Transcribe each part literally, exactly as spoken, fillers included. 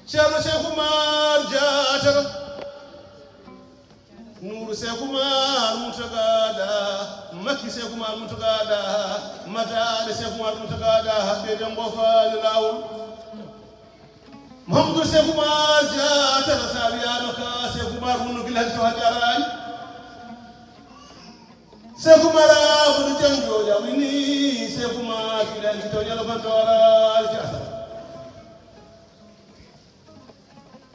Ceerno Seeku Maar Jaatara, Nuuru Seeku Maar Muntaga Daha, Makki Seeku Maar Muntaga Daha, Mataade Seeku Maar Muntaga Daha, ɓe jam ngoo faale laawol. Muhammadu Seeku Maar Jaatara, so a wiyaano ka Seeku Maar wonno gila hannde to hannde araani. Seeku Maar a mboɗo janngi o ƴawini Seeku Maar gila hannde to ñalawma to araani Jaatara.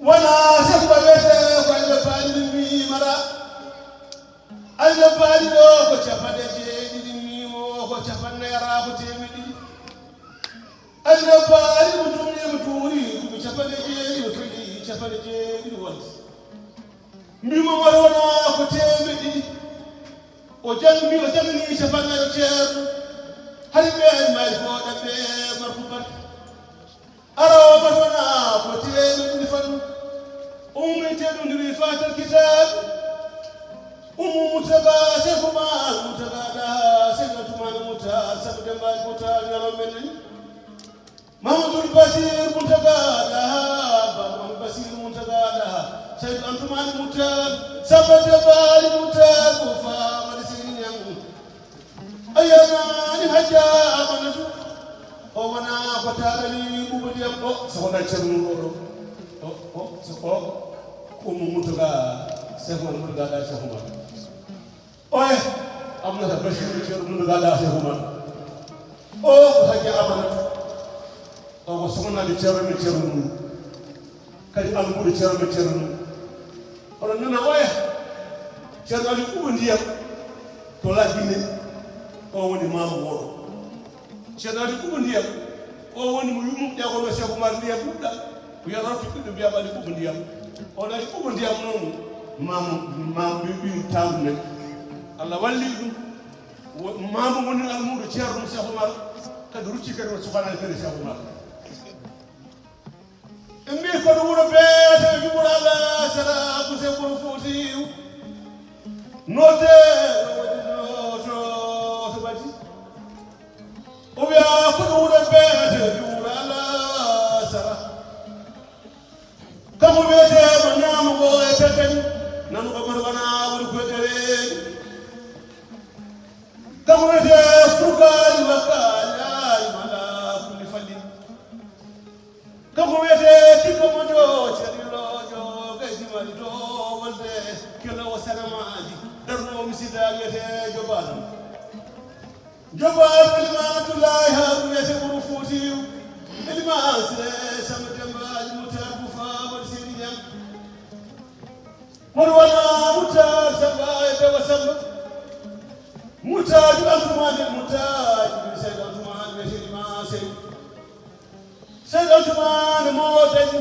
Wona Seeku Ba wiyetee ko Ayda Baali min mi mara. Ayda Baali ɗo ko capanɗe jeeɗiɗi mimo ko capanɗe ara ko teemeɗɗe ɗiɗi. Ayda Baali mo tumni mo tuuri ɗum capanɗe jeeɗiɗi o feli capanɗe jeeɗiɗi wonde. Mbimo mara wona ko teemeɗɗe ɗiɗi. O janngi o janngini capanɗe ceerno. Hari ɓe ari mayi fooɗa ɓe marko barke. Ara o batona ko teemeɗɗe fannu. Ummi teɗundiri fatal kitaabe. Ummu Mutaga Seeku Maar Mutaga Daha Seeku Tumani Mutar Sabu Demba Mutar ñalawma men nani. Mamadou Basir Mutaga Daha Ba Mamadou Basir Mutaga Daha Seeku Antumani Mutar Samba Demba Mutar ko faamade sini ñangu. A yiyanaani Hajja Amanatu. O wona ko taalani ɓuuɓo ndiyam o. So wonaa Ceerno Nuur oɗo. O, o, so o, ko Ummu Muntaga, Seeku Umar Muntaga Daha Seeku Umar. Oye, Aminata Basiiru Ceerno Muntaga Daha Seeku Umar. O ko Hajja Amanatu. O ko sohnaade Ceerno men Ceerno Nuur. Kadi almuudo Ceerno men Ceerno Nuur. Oɗon nana oya. Ceerno Ali ɓuuɓo ndiyam to Laginne. O woni maama wooɗo. Ceerno Ali ɓuuɓo ndiyam. O woni mo yummuɓe ƴagono Seeku Umar ndiyam ɓuuɓɗa. Ko yarata ɓiɗɗo mbiyaɓe Ali ɓuuɓo ndiyam. On Ali ɓuuɓo ndiyam noon. Maama, maama mbi ɓiɗɗo tawndu men. Allah walli ɗum. Wo-, maama woni almuudo Ceerno Seeku Umar. Kadi rutti kadi o sukanani kadi Seeku Umar. Ɓe mbii ko ɗo wuro beete juɓɓol Allah sara ko se kono foti note. Noto to bati o wiya ko ɗo wuro beete juɓɓol Allah sara. Kamo wiyete mo ñaamo ngo e tettani nanu ko mbaɗa wona woni koyɗereeni. Kamo wiyete furgaali wakkaali ayi mala kulli falli. Kanko wiyetee Tikko Moƴo, Ceerno Looƴo, Gaydi Mari to wonde kelo o sanamaaji, darnoowo misida wiyetee Jobaano. Jobaano Elimaan Abdullaahi Haaru wiyetee Ɓuru Fuutiyu. Elimaan Siree Samba Demba Ali Mutaar Kufa woni Seydi Ñaŋ. Hono wona Mutaar Samba e Bewa Samba. Mutaar Antumaani Mutaar, Seydi Antumaani wiyetee Elimaan Seydi. Seydi Antumaani mo dañi,